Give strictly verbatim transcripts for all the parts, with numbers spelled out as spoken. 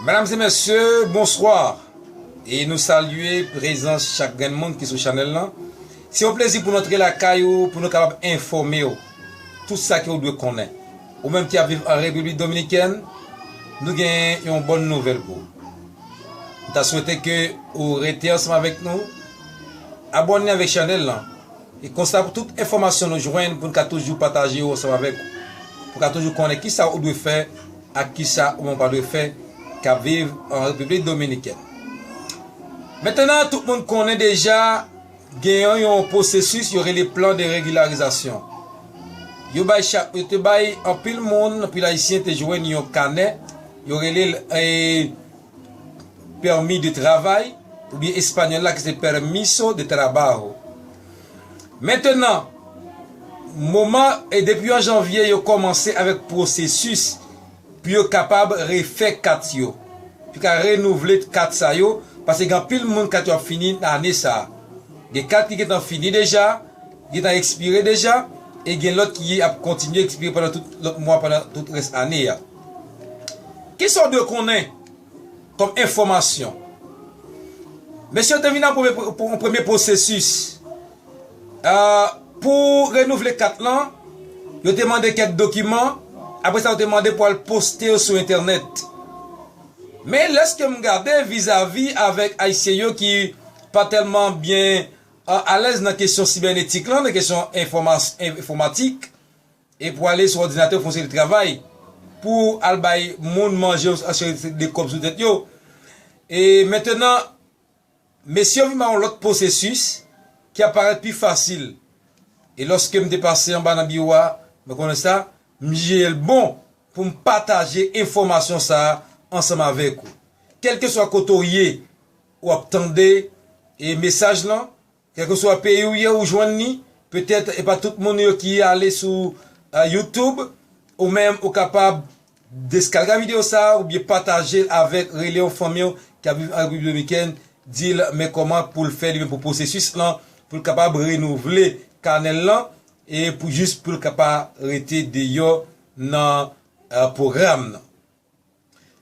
Medam e mesye, bonswa. E nou salye prezans chak grenn moun ki sou chanèl lan. Se yon plezi pou nou antre lakay ou, pou nou kapab enfòme w tout sa ke w dwe konnen. Ou menm ki ap viv an Repiblik Dominikèn, nou gen yon bòn nouvèl pou ou. M ta swete ke ou rete ansanm avèk nou, abòne avèk chanèl lan. E konsa pou tout enfòmasyon nou jwenn, pou n ka toujou pataje yo ansanm avèk ou. Pou ka toujou konnen kisa ou dwe fè ak kisa ou menm pa dwe fè k ap viv an Repiblik Dominikèn. Mentnan, tout moun konnen deja, gen yon pwosesis yo rele plan de regilarizasyon. Yo bay chak, yo te bay anpil moun, anpil Ayisyen te jwenn yon kanè, yo rele l, e, permis de travail, oubyen espanyòl la ki se permiso de trabajo. Mentnan, moman, e depi an janvye, yo kòmanse avèk pwosesis pou yo kapab refè kat yo, pou yo ka renouvle kat sa yo, paske gen anpil moun kat yo ap fini nan ane sa a. Gen kat ki gentan fini deja, gentan ekspire deja, e gen lòt ki ap kontinye ekspire pandan tout lòt mwa, pandan tout rès ane a. Kisa w dwe konnen kòm enfòmasyon? Mesye yo te vin nan premye, pou yon premye pwosesis. Ah, pou renouvle kat lan, yo te mande kèk dokiman. Apre sa, yo te mande pou al poste yo sou entènèt. Men lèske m gade vizavi avèk Ayisyen yo ki pa tèlman byen, ah, alèz nan kesyon sibènetik lan, nan kesyon enfòmas-, en-, enfòmatik, e pou ale sou òdinatè, fè yon seri de travay, pou al bay moun manje, yon seri de kòb sou tèt yo. E mentnan, mesye yo vin ba yon lòt pwosesis ki ap parèt pi fasil. E lòske m te pase anba nan biwo a, mwen konnen sa, m jije l bon pou m pataje enfòmasyon sa a ansanm avèk ou. Kèlkeswa kote w ye, w ap tande, e, mesaj lan, kèlkeswa peyi w ye, ou jwenn li, petèt e pa tout moun yo ki ale sou, eh, YouTube, ou menm ou kapab deskalga videyo sa a oubyen pataje l avèk, rele yon fanmi w k ap viv an Repiblik Dominikèn, di l men kòman pou l fè li menm pou pwosesis lan, pou l kapab renouvle kanè l lan, e pou jis pou l ka pa rete deyò nan, eh, pwogram nan.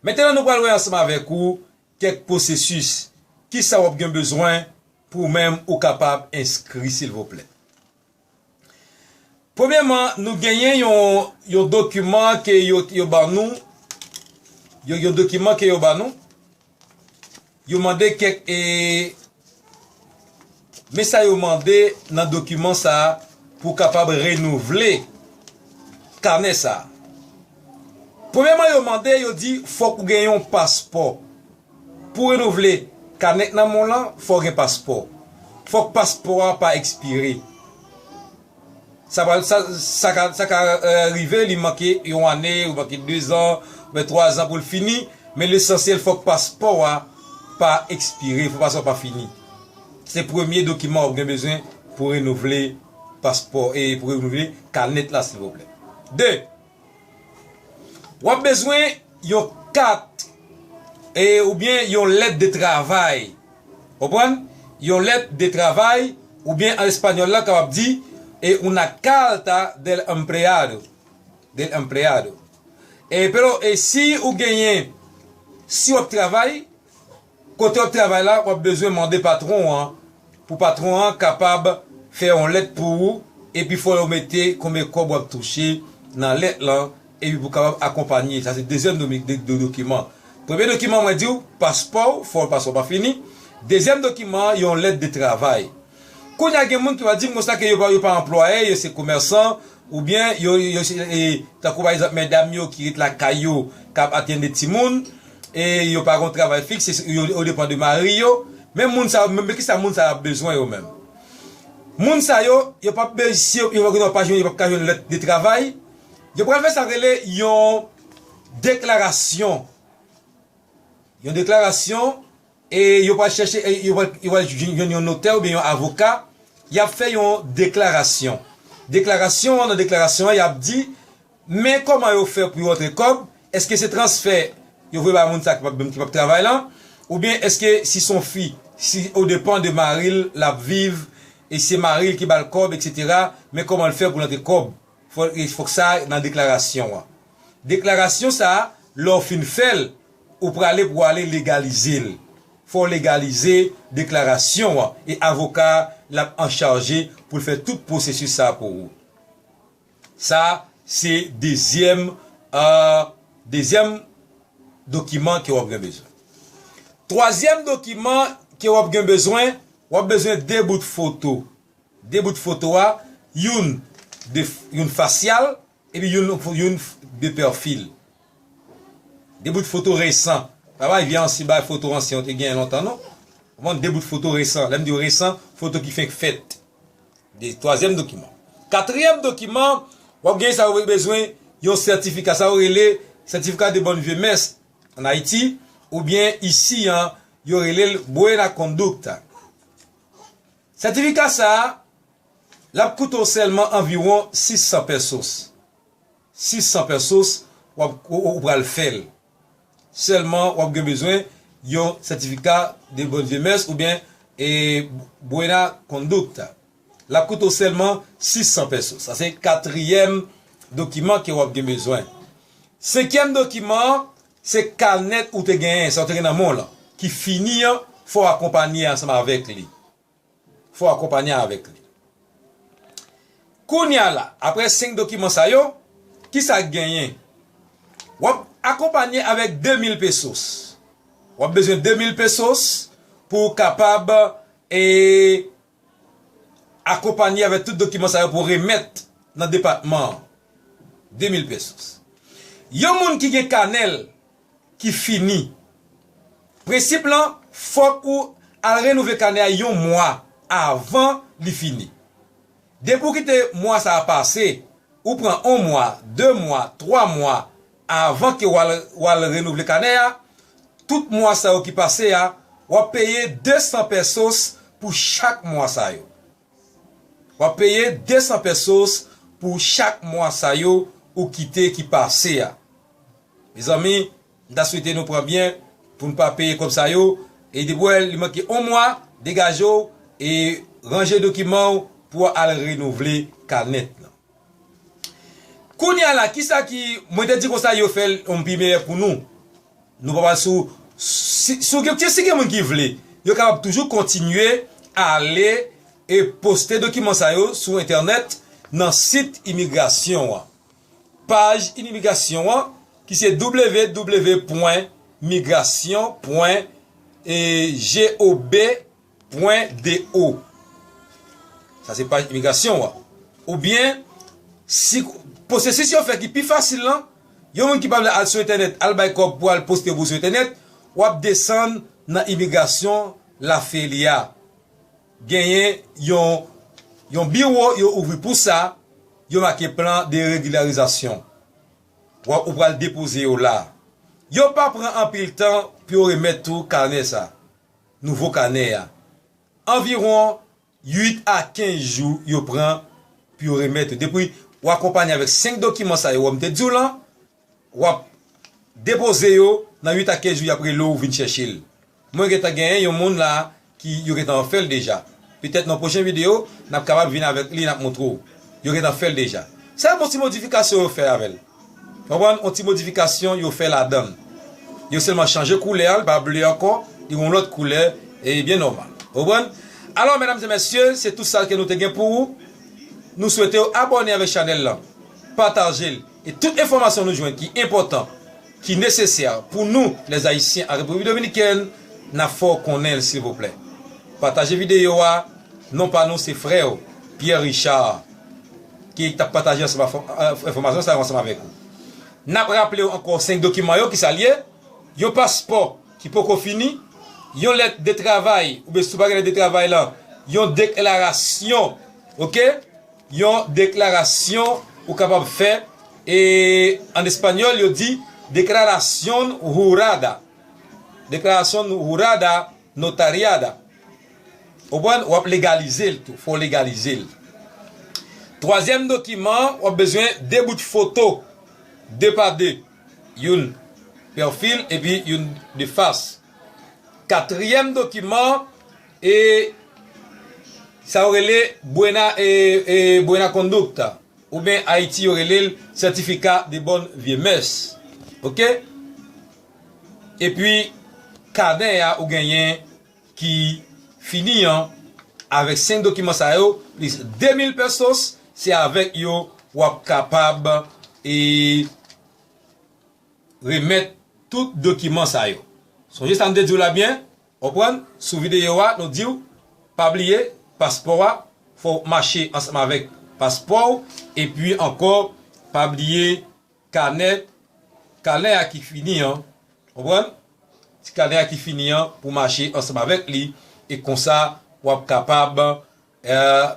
Mentnan, nou pral wè ansanm avèk ou kèk pwosesis. Kisa w ap gen bezwen pou ou menm ou kapab enskri, silvouplè? Premyèman, nou genyen yon, yon dokiman ke yo, yo ban nou. Yon, yon dokiman ke yo ban nou. Yo mande kèk, e, men sa yo mande nan dokiman sa a pou w kapab renouvle kanè sa a. Premyèman, yo mande, yo di, fòk ou gen yon paspò. Pou renouvle kanè k nan men w lan, fò w gen paspò. Fòk paspò a pa ekspire. Sa pa, sa, sa ka, sa ka, eh, rive, li manke yon ane, ou manke dezan, oubyen twazan pou l fini, men lesansyèl, fòk paspò a pa ekspire, fòk paspò a pa fini. Se premye dokiman w ap gen bezwen pou renouvle paspò, e pou renouvle kanè la, silvouplè. De, w ap bezwen yon kat, e, oubyen yon lèt de travay. Konprann? Yon lèt de travay, oubyen an espanyòl la kapab di, e, una carta del empleado. Del empleado. E, pero, e si ou genyen, si w ap travay, kote w ap travay la, w ap bezwen mande patwon an, pou patwon an kapab fè yon lèt pou ou, epi fò yo mete konbyen kòb w ap touche nan lèt lan, epi pou kapab akonpanye. Sa se dezyèm domi-, de, de dokiman. Premye dokiman, mwen di w, paspò w, fò paspò pa fini. Dezyèm dokiman an, yon lèt de travay. Kounye a, gen moun ki va di m konsa ke yo pa, yo pa anplwaye, yo se komèsan, oubyen yo, yo se, e, tankou pa egzanp, medam yo ki ret lakay yo, k ap atenn de timoun, e yo pa gen travay fiks, e yo, yo depann de mari yo. Men moun sa yo, men, men kisa moun sa yo ap bezwen yo menm? Moun sa yo, yo p ap be-, si yo, yo pa jwenn, yo p ap ka jwenn lèt de travay, yo pral fè sa k rele yon deklarasyon. Yon deklarasyon, e yo pral chèche, e yo pral, yo pral jwenn, jwenn yon notè oubyen yon avoka, y ap fè yon deklarasyon. Deklarasyon an, nan deklarasyon an, y ap di, men kòman yo fè pou yo antre kòb, èske se transfè yo voye bay moun sa ki p ap, ki p ap travay lan, oubyen èske si se yon fi, si o depan de mari l, l ap viv, e se mari l ki ba l kòb, etsetera, men kòman l fè pou l antre kòb. Fò, e fòk sa nan deklarasyon an. Deklarasyon sa a, lè w fin fè l, ou prale pou ale legalize l. Fò w legalize deklarasyon an e avoka l ap anchaje pou l fè tout pwosesis sa a pou ou. Sa se dezyèm, euh, dezyèm dokiman ke w ap gen bezwen. Twazyèm dokiman ke w ap gen bezwen, w ap bezwen de bout foto. De bout foto a, youn de, youn fasyal, epi youn, youn de pèfil. De bout foto resan. Pa bay vye ansyen, bay foto ansyen ou te genyen lontan, non. Ou konprann? De bout foto resan. Lè m di w resan, foto ki fenk fèt. De, twazyèm dokiman. Katriyèm dokiman, w ap gen sa w bezwen, yon sètifika, sa yo rele certificat de bonne vieille mœurs an Ayiti, oubyen isi an, yo rele l buena conducta. Sètifika sa a, l ap koute w sèlman anviwon sis san pesos. Sis san pesos, w ap, ou, ou pral fè l. Sèlman, w ap gen bezwen yon certificat de bonne vieille mœurs oubyen e buena conducta. L ap koute w sèlman sis san pesos. Sa se katriyèm dokiman ke w ap gen bezwen. Senkyèm dokiman an, se kanèt ou te genyen, sa w te gen nan men w lan, ki fini an, fò w akonpanye ansanm avèk li. Fò w akonpanye avèk li. Kounye a la, apre senk dokiman sa yo, kisa k genyen? W ap akonpanye avèk de mil pesos. W ap bezwen de mil pesos pou w kapab, e, akonpanye avèk tout dokiman sa yo pou w remèt nan depatman an. De mil pesos. Yon moun ki gen kanè l ki fini. Prensip lan, fòk ou al renouvle kanè a yon mwa avan li fini. Depi w kite mwa sa a pase, ou pran yon mwa, de mwa, twa mwa avan ke w al, w al renouvle kanè a, tout mwa sa yo ki pase a, w ap peye de san pesos pou chak mwa sa yo. W ap peye de san pesos pou chak mwa sa yo ou kite ki pase a. Mezanmi, m ta swete nou pran byen pou n pa peye kòb sa yo. E depi w wè li manke yon mwa, degaje w e ranje dokiman w pou w al renouvle kanèt lan. Kounye a la, kisa ki, mwen te di konsa yo fè l yon pi meyè pou nou. Nou pa pral sou, si, si, si gen moun ki vle, yo kapab toujou kontinye ale e poste dokiman sa yo sou entènèt nan sit imigrasyon an. Paj imigrasyon an, ki se w w w pwen migrasyon pwen gob pwen d o. Sa se paj imigrasyon an. Oubyen, si pwosesis yo fè ki pi fasil lan, yon moun ki pa vle al sou entènèt, al bay kòb pou al poste pou sou entènèt, w ap desann nan imigrasyon Lafeli a. Genyen yon, yon biwo yo ouvri pou sa, yo make plan de regularizasyon. W ap, ou pral depoze yo la. Yo pa pran anpil tan pou yo remèt ou kanè sa, nouvo kanè a. Anviwon uit a kenz jou yo pran pou yo remèt ou. Depi w akonpanye avèk senk dokiman sa yo, wè m te di w lan, w ap depoze yo, nan uit a kenz jou y ap rele w vin chèche l. Mwen gentan genyen yon moun la ki yo gentan fè l deja. Petèt nan pwochen videyo, n ap kapab vin avèk li, n ap montre w. Yo gentan fè l deja. Se yon ti modifikasyon yo fè avè l. Konprann? Yon ti modifikasyon yo fè ladan l. Yo sèlman chanje koulè a, li pa ble ankò, li yon lòt koulè, e byen nòmal. Konprann? Alò, medam e mesye, se tout sa ke nou te gen pou ou. Nou swete w abòne avèk chanèl lan, pataje l, e tout enfòmasyon nou jwenn ki enpòtan, ki nesesè pou nou, lèzayisyen an Repiblik Dominikèn, n ap fè w konnen l, silvouplè. Pataje videyo a, non pa nou se frè w, Pierre Richard, ki t ap pataje ansanm avè, enfòmasyon sa yo ansanm avèk ou. N ap raple w ankò senk dokiman yo, kisa l ye? Yon paspò ki poko fini, yon lèt de travay, oubyen si w pa gen lèt de travay lan, yon deklarasyon, oke? Yon deklarasyon ou kapab fè, e an espanyòl, yo di declaración jurada. Declaración jurada notariada. Ou konprann? W ap legalize l tou, fò w legalize l. Twazyèm dokiman, w ap bezwen de bout foto, de pa de, youn pèfil epi youn de fas. Katriyèm dokiman, e sa yo rele buena, e, e, buena conducta, oubyen Ayiti yo rele l certificat de bonne vieille mœurs. Oke? Epi kanè a ou genyen ki fini an, avèk senk dokiman sa yo, plis de mil pesos, se avèk yo w ap kapab e remèt tout dokiman sa yo. Sonje sa m te di w la byen, konprann? Sou videyo a, nou di w, pa bliye, paspò a, fò w mache ansanm avèk paspò w, epi ankò, pa bliye kanè, kanè a ki fini an, konprann? Ti kanè a ki fini an pou mache ansanm avèk li, e konsa, w ap kapab, eh,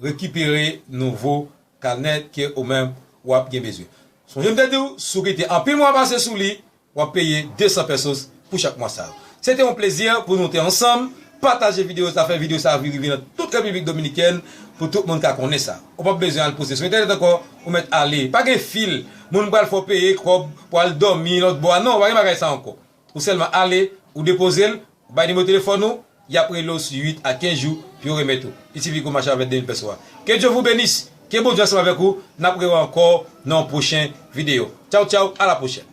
rekipere nouvo kanè ke ou menm w ap gen bezwen. Sonje m te di w, si w kite anpil mwa pase sou li, w ap peye de san pesos pou chak mwa sa yo. Se te yon plezi pou nou te ansanm. Pataje videyo sa, fè videyo sa vire vin nan tout Repiblik Dominikèn pou tout moun ka konnen sa. Ou p ap bezwen al poste sou entènèt ankò, ou mèt ale. Pa gen fil, moun pral fè w peye kòb pou al dòmi lòt bò a. Non, pa gen bagay sa ankò. Ou sèlman ale, ou depoze l, ou bay nimewo telefòn ou, y ap rele w sou uit a kenz jou pou yo remèt ou. Il sifi ke w mache avèk de mil peso a. Que Dieu vous bénisse, ke Bondye ansanm avèk ou, n ap rewè ankò nan yon pwochen videyo. Tchaw, tchaw, à la prochaine.